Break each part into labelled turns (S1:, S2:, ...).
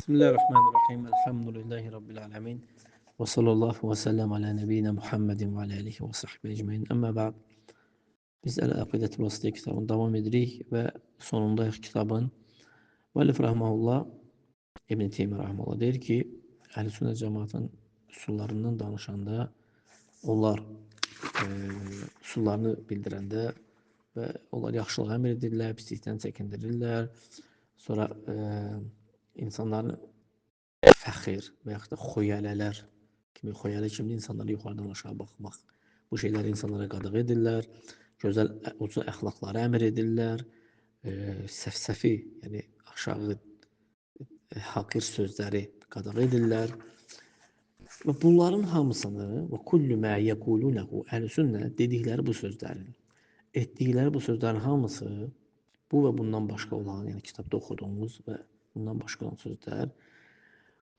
S1: Bismillahirrahmanirrahim. Elhamdülillahi Rabbil alemin. Və sallallahu və səlləm alə nəbiyyina Muhammedin və alə alihi və sahbihi ecmain. Əmmə bə'd. Biz Əl-Əqidətül Vasitiyyə kitabını davam edirik və sonundayıq kitabın. Müəllif rəhməhullah, İbn Teymiyyə rəhməhullah deyir ki, Əhl-i Sünnə cəmaatın üsullarından danışanda, onlar üsullarını bildirəndə və onlar yaxşılıq əmr edirlər, pislikdən çəkindirirlər. Sonra insanların fəxir və yaxud da xoyalələr kimi, xoyalə kimi insanlara yuxarıdan aşağı baxmaq, bu şeyləri insanlara qadağa edirlər, gözəl, uca əxlaqları əmr edirlər, səfsəfi, yəni aşağı haqir sözləri qadağa edirlər. Və bunların hamısını və kullu mə yəqulunehu əhl-i sünnə dedikləri bu sözlərin, etdikləri bu sözlərin hamısı bu və bundan başqa olan, yəni kitabda oxuduğumuz və bundan başqa olan sözlər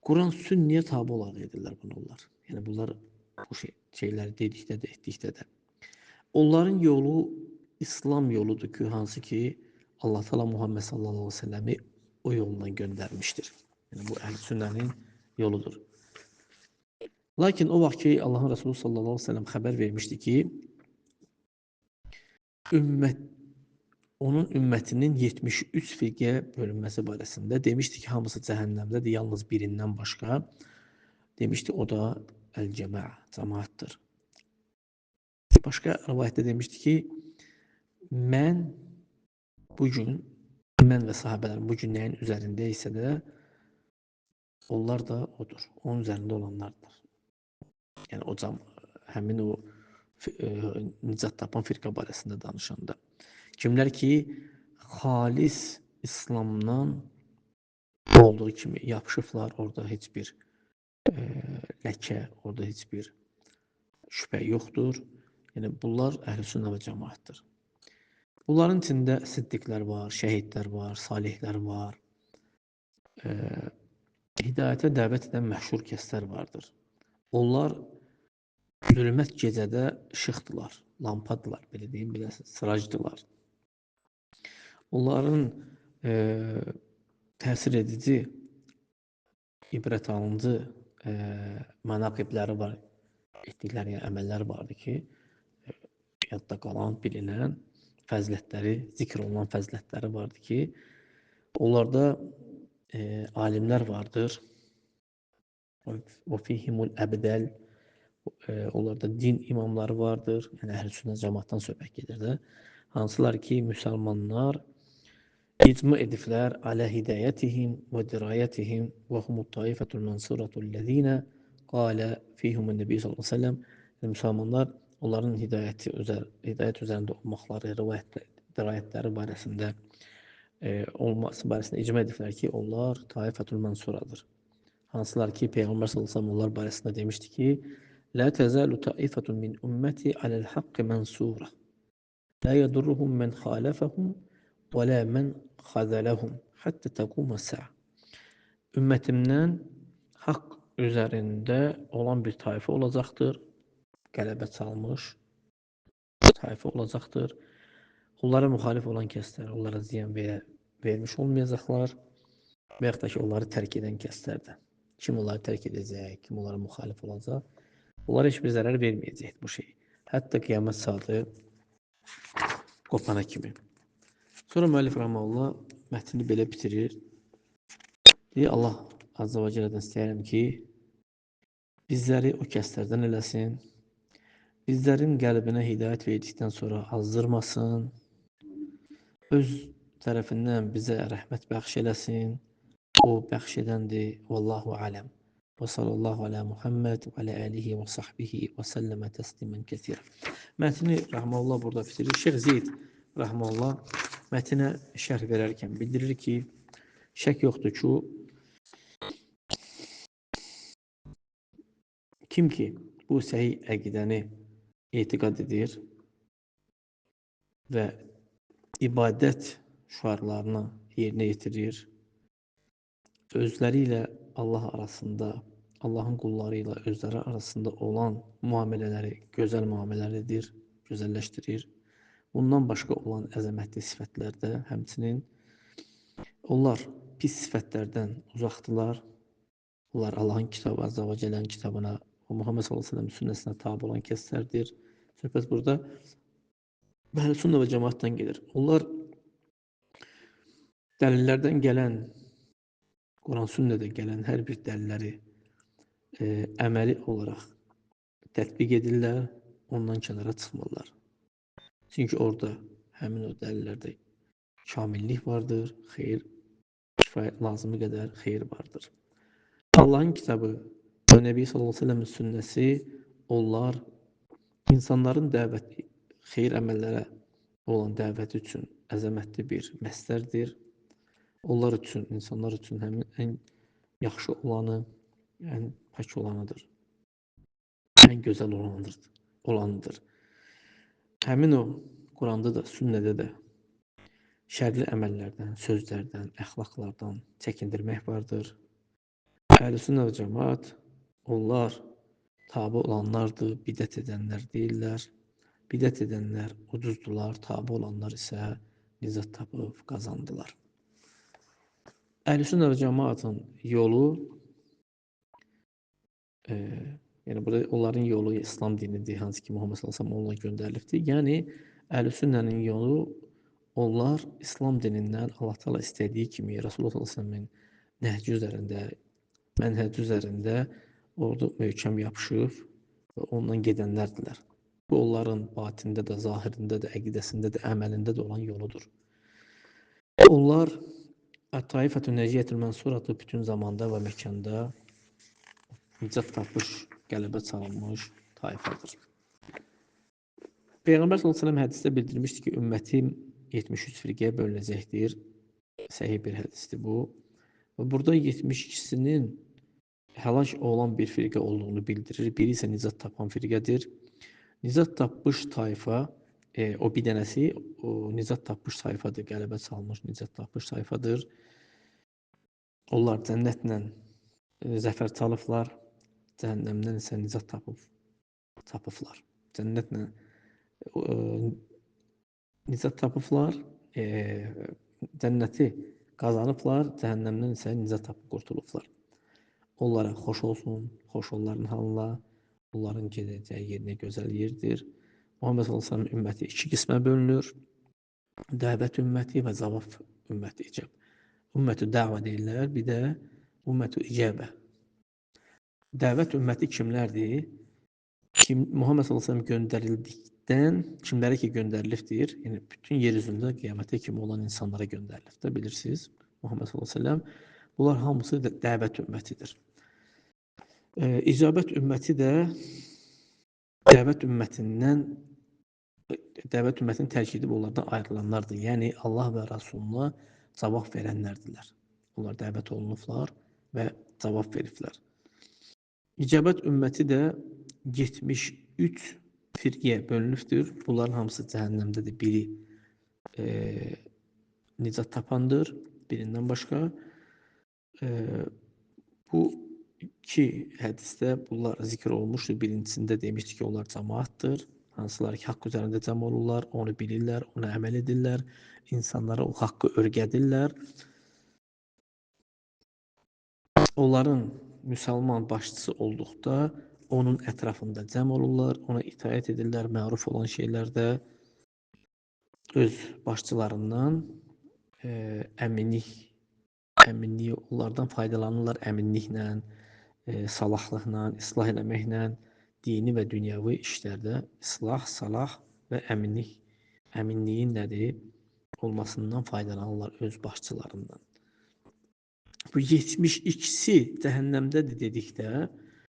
S1: Quran sünniyə tabi olaraq edirlər bunu onlar. Yəni bunlar bu şeyləri dedikdə də, etdikdə də. Onların yolu İslam yoludur ki, hansı ki Allah Teala Muhammed sallallahu aleyhi ve selləmi o yolla göndərmişdir. Yəni bu əhl-i sünnənin yoludur. Lakin o vaxt ki Allahın Resulü sallallahu aleyhi ve sellem xəbər vermişdi ki, onun ümmətinin 73 firqəyə bölünməsi barəsində demişdi ki, hamısı cəhənnəmdədir, yalnız birindən başqa. Demişdi, o da əl-cəmaa, cəmaatdır. Başqa rivayətdə demişdi ki, mən bugün, mən və sahabələrim bugün nəyin üzərində isə də, onlar da odur, onun üzərində olanlardır. Yəni, o həmin o nicat tapan firqə barəsində danışanda. Kimlər ki, xalis İslamdan olduğu kimi yapışıblar, orada heç bir ləkə, orada heç bir şübhə yoxdur. Yəni, bunlar əhl-i sünnə və cəmaatdır. Bunların içində siddiqlər var, şəhidlər var, salihlər var, hidayətə dəvət edən məşhur kəslər vardır. Onlar zülmət gecədə işıqdılar, lampadılar, belə deyim, biləsiniz, sıracdılar. Onların təsir edici, ibrət alıncı mənaqibləri var, etdikləri yəni, əməllər vardı ki, yadda qalan, bilinən fəzilətləri, zikr olunan fəzilətləri vardı ki, onlarda alimlər vardır. Və fihimul əbdəl, onlarda din imamları vardır, yəni əhl-i sünnə cəmaatdan söhbət gedir də. Hansılar ki, müsəlmanlar icma ediblər alə hidayətihim və dirayətihim və humut taifətul mənsuratul ləzinə qalə fihumun nəbi sallallahu əleyhi və səlləm. Yəni, müsəlmanlar onların hidayət üzərində olmaqları, dirayətləri barəsində olması barəsində icma ediblər ki, onlar taifətul mənsuradır. Hansılar ki, Peyğəmbər sallallahu əleyhi və səlləm onlar barəsində demişdi ki, Lə təzəlu taifətun min ümməti aləl haqqi mənsura. Lə yədurruhum mən xaləfəhum və lə mən xəzələhum həttə təqumə sə'a. Ümmətimdən haqq üzərində olan bir tayfə olacaqdır. Qələbə çalmış tayfə olacaqdır. Onlara müxalif olan kəslər, onlara ziyan vermiş olmayacaqlar və yaxud da ki, onları tərk edən kəslər də. Kim onları tərk edəcək, kim onlara müxalif olacaq, onlara heç bir zərər verməyəcək bu şey. Hətta qiyamət saatı qopana kimi. Sonra müəllif rəhməhullah mətni belə bitirir. Deyir, Allah Azza və Cəllədən istəyirəm ki, bizləri o kəslərdən eləsin, bizlərin qəlbinə hidayət verdikdən sonra azdırmasın, öz tərəfindən bizə rəhmət bəxş eləsin, o bəxş edəndir, vallahu aləm. Və sallallahu alə Muhammed və alə alihi və sahbihi və səlləmə təslimən kəsirə. Mətni rəhməhullah burada bitirir. Şeyx Zeyd rəhməhullah mətinə şərh verərkən bildirir ki, şək yoxdur ki, kim ki bu səhih əqidəni etiqad edir və ibadət şüarlarını yerinə yetirir, özləri ilə Allah arasında, Allahın qulları ilə özləri arasında olan müamilələri gözəl müamilələr edir, gözəlləşdirir. Bundan başqa olan əzəmətli sifətlərdə həmçinin onlar pis sifətlərdən uzaqdırlar. Onlar Allahın kitabı, Azza və Cəllənin kitabına, Muhammed sallallahu əleyhi və səlləm sünnəsinə tabe olan kəslərdir. Söhbət burada Əhl-i Sünnə və cəmaatdan gedir. Onlar dəlillərdən gələn, Quran sünnədə gələn hər bir dəlilləri əməli olaraq tətbiq edirlər, ondan kənara çıxmırlar. Çünki orada həmin o dəlillərdə kamillik vardır, xeyir, kifayət lazımı qədər xeyir vardır. Allahın kitabı və Nəbi sallallahu əleyhi və səlləmin sünnəsi, onlar insanların dəvəti, xeyir əməllərə olan dəvəti üçün əzəmətli bir məsdərdir. Onlar üçün, insanlar üçün həmin ən yaxşı olanı, ən pak olanıdır. Ən gözəl olanıdır. Həmin o Quranda da, sünnədə də şərli əməllərdən, sözlərdən, əxlaqlardan çəkindirmək vardır. Əhl-i Sünnə və cəmaat, onlar tabi olanlardır, bidət edənlər deyirlər. Bidət edənlər ucuzdular, tabi olanlar isə nicat tapıb qazandılar. Əhl-i Sünnə və cəmaatın yolu, yəni burada onların yolu İslam dinidir, hansı ki Muhammed sallallahu əleyhi və səlləm onunla göndərilibdir. Yəni Əhl-i Sünnənin yolu, onlar İslam dinindən Allah Teala istədiyi kimi Rasulullah sallallahu əleyhi və səlləmin nəhci üzərində, mənhəci üzərində orada möhkəm yapışıb və ondan gedənlərdirlər. Bu onların batində də, zahirində də, əqidəsində də, əməlində də olan yoludur. Onlar Ət-Taifətü Nəciyyətül Mənsuratı bütün zamanda və məkanda nicat tapmış, qələbə çalınmış tayfadır. Peyğəmbər sallallahu əleyhi və səlləm hədisdə bildirmişdi ki, ümmətim 73 firqəyə bölünəcəkdir. Səhih bir hədisdir bu. Və burada 72-sinin həlak olan bir firqə olduğunu bildirir. Biri isə nicat tapan firqədir. Nicat tapmış tayfa, o bir dənəsi o nicat tapmış tayfadır, qələbə çalmış nicat tapmış tayfadır. Onlar cənnətlə zəfər çalıblar, cəhənnəmdən isə nicat tapıblar. Cənnətlə nicat tapıblar, cənnəti qazanıblar, cəhənnəmdən isə nicat tapıb qurtulublar. Onlara xoş olsun, xoş onların halına, onların gedəcəyi yerinə gözəl yerdir. Muhammed sallallahu əleyhi və səlləm ümməti iki qismə bölünür. Dəvət ümməti və cavab ümməti, icab. Ümmətü dəvə deyirlər, bir də ümmətü icabə. Dəvət ümməti kimlərdir? Muhammed sallallahu əleyhi və səlləm göndərildikdən, kimlərə ki göndərilibdir, yəni bütün yer üzündə qiyamətə kimi olan insanlara göndərilib də, bilirsiniz. Muhammed sallallahu əleyhi və səlləm, bunlar hamısı dəvət ümmətidir. İcabət ümməti də dəvət ümmətini tərk edib onlardan ayrılanlardır. Yəni Allah və Rasuluna cavab verənlərdirlər. Onlar dəvət olunublar və cavab veriblər. İcabət ümməti də 73 firqəyə bölünübdür. Bunların hamısı cəhənnəmdədir. Biri nicat tapandır, birindən başqa. Bu iki hədisdə bunlar zikr olmuşdur. Birincisində demişdi ki, onlar cəmaatdır. Hansılar ki, haqq üzərində cəm olurlar, onu bilirlər, ona əməl edirlər, insanlara o haqqı öyrədirlər. Onların müsəlman başçısı olduqda onun ətrafında cəm olurlar, ona itaət edirlər, məruf olan şeylərdə öz başçılarından əminlik, onlardan faydalanırlar əminliklə, salahlıqla, islah eləməklə, dini və dünyəvi işlərdə islah, salah və əminliyin nədir olmasından faydalanırlar öz başçılarından. Bu 72-si cəhənnəmdədir dedikdə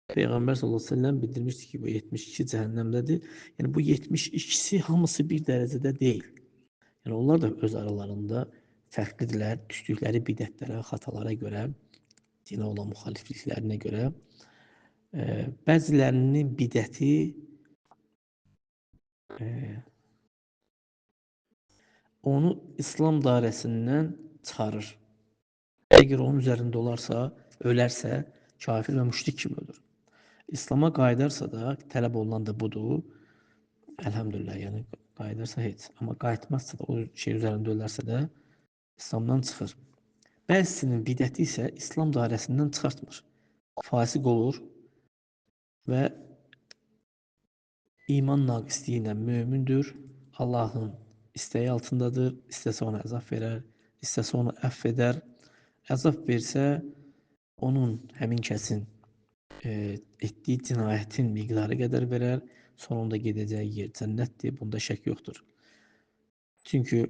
S1: Peyğəmbər sallallahu əleyhi və səlləm bildirmişdi ki, bu 72 cəhənnəmdədir. Yəni bu 72-si hamısı bir dərəcədə deyil. Yəni onlar da öz aralarında fərqlidirlər, düşdükləri bidətlərə, xatalara görə, dinə olan müxalifliklərinə görə. Bəzilərinin bidəti onu İslam dairəsindən çıxarır. Əgər onun üzərində olarsa, ölərsə, kafir və müşrik kimi ölür. İslam'a qayıdarsa da, tələb olunan da budur. Elhamdülillah, yəni qayıdarsa heç. Amma qayıtmazsa da, o şey üzərində ölərsə də İslamdan çıxır. Bəzisinin bidəti isə İslam dairəsindən çıxartmır. Fasiq olur və iman naqisliyi ilə mömindir. Allahın istəyi altındadır. İstəsə ona əzab verər, istəsə onu əfv edər. Əzab versə, onun, həmin kəsin etdiyi cinayətin miqdarı qədər verər. Sonunda gedəcəyi yer cənnətdir. Bunda şək yoxdur. Çünki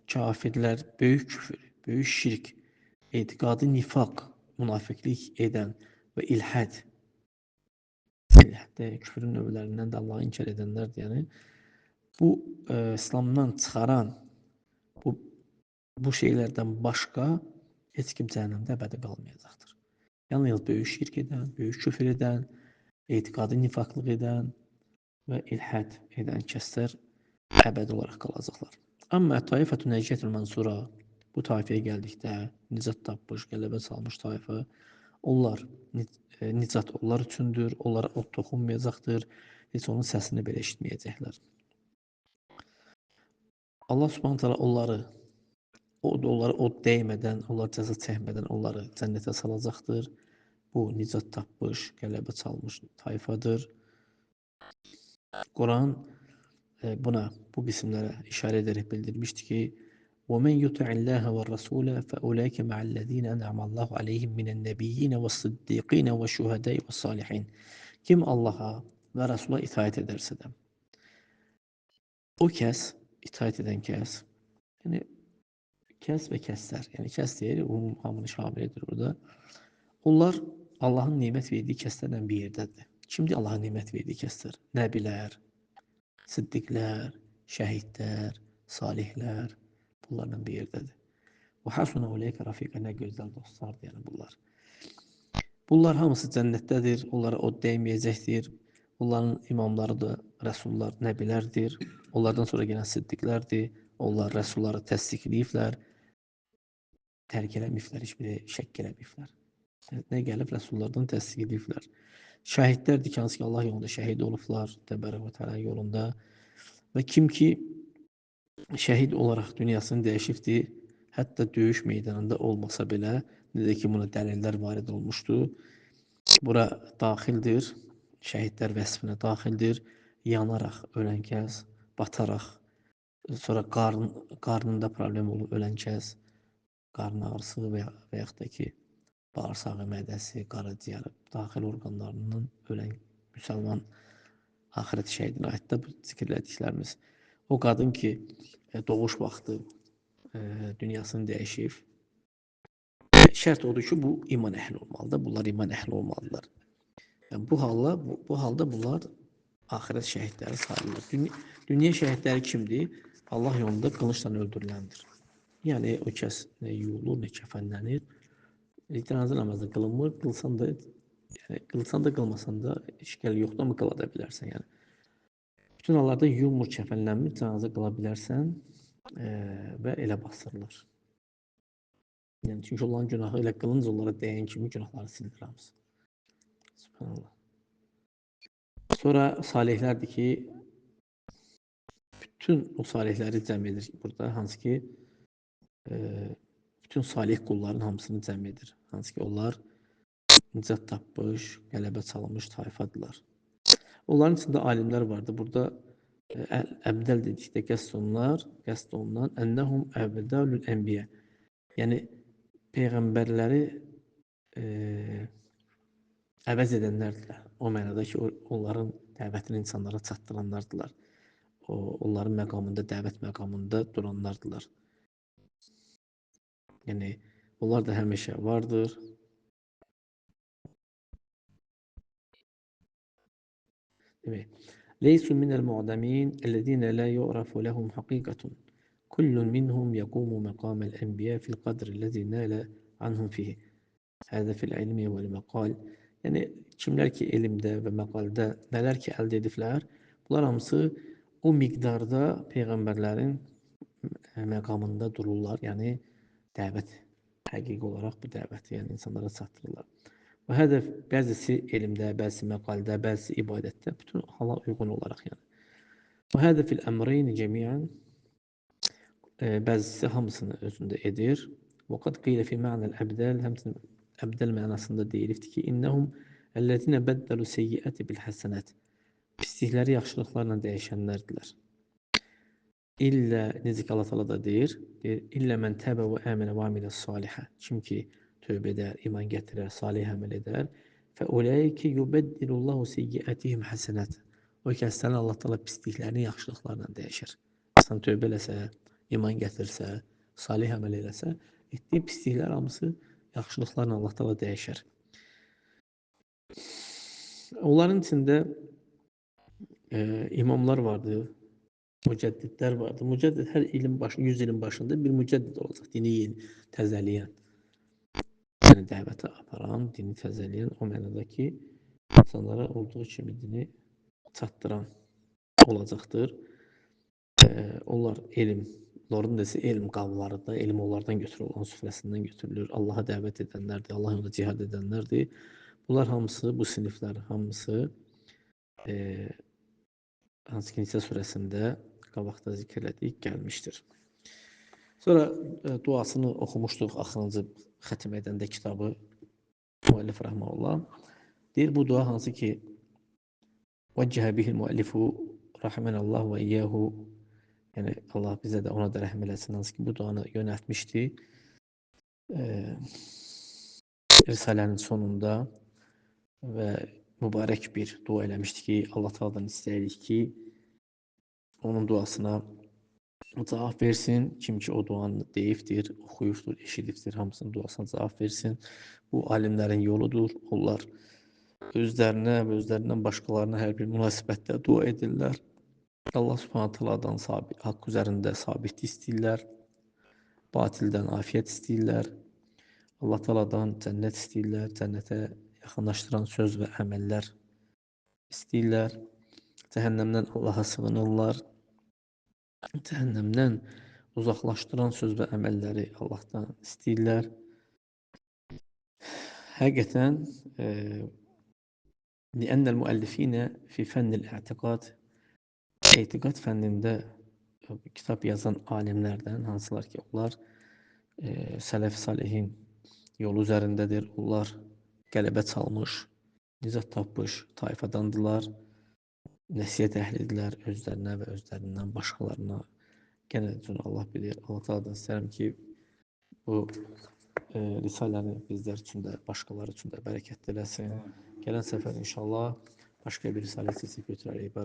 S1: kafirlər böyük küfür, böyük şirk, etiqadi nifaq, münafiqlik edən və ilhəd, ilhəd də küfrün növlərindən də Allahı inkar edənlərdir. Yəni, bu İslamdan çıxaran bu şeylərdən başqa heç kim cəhənnəmdə əbədi qalmayacaqdır. Yalnız böyük şirk edən, böyük küfür edən, etiqadi nifaqlıq edən və ilhəd edən kəslər əbədi olaraq qalacaqlar. Amma Taifətü Nəciyətül Mənsura, bu tayfaya gəldikdə nicat tapmış, qələbə salmış tayfa, onlar nicat onlar üçündür, onlara od toxunmayacaqdır, heç onun səsini belə eşitməyəcəklər. Allah Subhanahu taala onları od dəymədən, onlar cəza çəkmədən onları cənnətə salacaqdır. Bu nicat tapmış, qələbə çalmış tayfadır. Quran buna, bu qismlərə işarə edərək bildirmişdi ki, وَمَنْ يُطِعِ اللّٰهَ وَالرَّسُولَ فَأُولَٰئِكَ مَعَ الَّذ۪ينَ أَنْعَمَ اللّٰهُ عَلَيْهِمْ مِنَ النَّبِيِّينَ وَالصِّدِّيقِينَ وَالشُّهَدَاءِ وَالصَّالِحِينَ. Kim Allaha və Rəsula itaət edərsə də, o kəs, itaət edən kəs, yəni kəs və kəslər, yəni kəs deyir, umum hamını şamil edir burada. Onlar Allahın nemət verdiyi kəslərlə bir yerdədir. Kimdir Allahın nemət verdiyi kəslər? Nəbilər, siddiqlər, şəhidlər, salihlər, bunlarla bir yerdədir. Və hasuna uleyka rafiqa, nə gözəl dostlardır yəni bunlar. Bunlar hamısı cənnətdədir, onlara od dəyməyəcəkdir. Onların imamları da rəsullar, nəbilərdir. Onlardan sonra gələn siddiqlərdir. Onlar rəsulları təsdiqləyiblər, tərk eləməyiblər, heç bir şəkk eləməyiblər. Nə gəlib rəsullardan təsdiq ediblər. Şəhidlərdir ki, hansı ki Allah yolunda şəhid olublar, Təbərək və Təala yolunda. Və kim ki şəhid olaraq dünyasını dəyişibdir, hətta döyüş meydanında olmasa belə, necə ki buna dəlillər varid olmuşdu, bura daxildir, şəhidlər vəsfinə daxildir, yanaraq ölən kəs, bataraq, sonra qarnında problem olub ölən kəs, qarın ağrısı və yaxud da ki, bağırsağı, mədəsi, qaraciyəri, daxil orqanlarından ölən müsəlman axirət şəhidinə aiddir bu zikirlədiklərimiz. O qadın ki, doğuş vaxtı dünyasını dəyişib, şərt odur ki, bu iman əhli olmalıdır, bunlar iman əhli olmalıdırlar. Yəni, bu halda bunlar axirət şəhidləri sayılır. Dünya şəhidləri kimdir? Allah yolunda qılıncla öldürüləndir. Yəni, o kəs nə yuyulur, nə kəfənlənir. Cənazə namazı qılınmır, qılsan da, yəni, qılsan da qılmasan da işgəl yoxdur, amma qıla da bilərsən. Yəni. Bütün hallarda yuyulmur, kəfənlənmir, cənazə qıla bilərsən və elə basırılır. Yəni, çünki onların günahı elə qılınc onlara dəyən kimi günahları silinir hamısı. Subhanallah. Sonra salihlərdir ki, bütün o salihləri cəm edir burada, hansı ki, bütün salih qulların hamısını cəm edir. Hansı ki, onlar nicat tapmış, qələbə çalmış tayfadırlar. Onların içində alimlər vardı. Burada əbdəl dedikdə qəsd olunan ennəhum əbdəlül ənbiyə. Yəni, peyğəmbərləri əvəz edənlərdirlər. O mənada ki, onların dəvətini insanlara çatdıranlardılar. Onların məqamında, dəvət məqamında duranlardılar. Yəni, onlar da həmişə vardır. Demək, Leysu minəl mu'dəmin ellezine la yu'rafu lehum haqiqatun. Kullun minhum yaqumu məqamel enbiya fil qadrillezi nala anhum fihi. Həzə fil ilmi vel məqal. Yəni, kimlər ki elmdə və məqaldə nələr ki əldə ediblər, bunlar hamısı o miqdarda peyğəmbərlərin məqamında dururlar. Yəni, dəvət, həqiqi olaraq bu dəvəti, yəni insanlara çatdırırlar. Və hədəf bəzisi elmdə, bəzisi məqaldə, bəzisi ibadətdə, bütün hala uyğun olaraq yəni. Və hədəfil əmreyni cəmiən, bəzisi hamısını özündə edir. Və qad qilə fi ma'nəl əbdəl, həmçinin əbdəl mənasında deyilibdir ki, innəhum əlləzinə bəddəlu seyyiəti bil həsənət. Pislikləri yaxşılıqlarla dəyişənlərdirlər. İllə, necə ki Allah Teala da deyir, illə mən təbə və əminə və amilə salihə. Kim ki tövbə edər, iman gətirər, salih əməl edər, fə uləikə yubəddilullahu seyyiətihim həsənət. O kəslərin Allah Teala pisliklərini yaxşılıqlarla dəyişir. İnsan tövbə eləsə, iman gətirsə, salih əməl eləsə, etdiyi pisliklər hamısı yaxşılıqlarla Allah Teala dəyişər. Onların içində imamlar vardı, mücəddidlər vardı. Mücəddid hər ilin başında, 100 ilin başında bir mücəddid olacaq, dini təzələyən. Yəni dəvətə aparan, dini təzələyən o mənada ki, insanlara olduğu kimi dini çatdıran olacaqdır. Onlar elm, onların da isə elm qavlarıdır, elm onlardan götürülür, onların süfrəsindən götürülür. Allaha dəvət edənlərdir, Allah yolunda cihad edənlərdir. Bunlar hamısı, bu siniflər hamısı hansı ki Nisə surəsində qabaqda zikr elədik, gəlmişdir. Sonra duasını oxumuşduq axırıncı xətim edəndə kitabı müəllif rəhməhullah. Deyir bu dua hansı ki vəccəhə bihil müəllifu rahimənəllah və iyyahu, yəni Allah bizə də ona da rəhm eləsin, hansı ki bu duanı yönəltmişdi risalənin sonunda və mübarək bir dua eləmişdi ki, Allah Teala'dan istəyirik ki, onun duasına cavab versin. Kim ki o duanı deyibdir, oxuyubdur, eşidibdir, hamısının duasına cavab versin. Bu alimlərin yoludur. Onlar özlərinə və özlərindən başqalarına hər bir münasibətdə dua edirlər. Allah Subhanahu Teala'dan haqq üzərində sabitlik istəyirlər. Batildən afiyyət istəyirlər. Allah Teala'dan cənnət istəyirlər. Cənnətə yaxınlaşdıran söz və əməllər istəyirlər. Cəhənnəmdən Allaha sığınırlar. Cəhənnəmdən uzaqlaşdıran söz və əməlləri Allahdan istəyirlər. Həqiqətən li'ənnəl müəllifинə fi fənnil i'tiqad, etiqad fənnində kitab yazan alimlərdən, hansılar ki, onlar sələf salihin yolu üzərindədir, onlar qələbə çalmış, nicat tapmış tayfadandırlar, nəsihət əhlidirlər özlərinə və özlərindən başqalarına. Genə üçün Allah bilir. Allah Teala'dan istəyirəm ki, bu risaləni bizlər üçün də, başqaları üçün də bərəkətli eləsin. Gələn səfər inşallah başqa bir risalə seçib götürərik.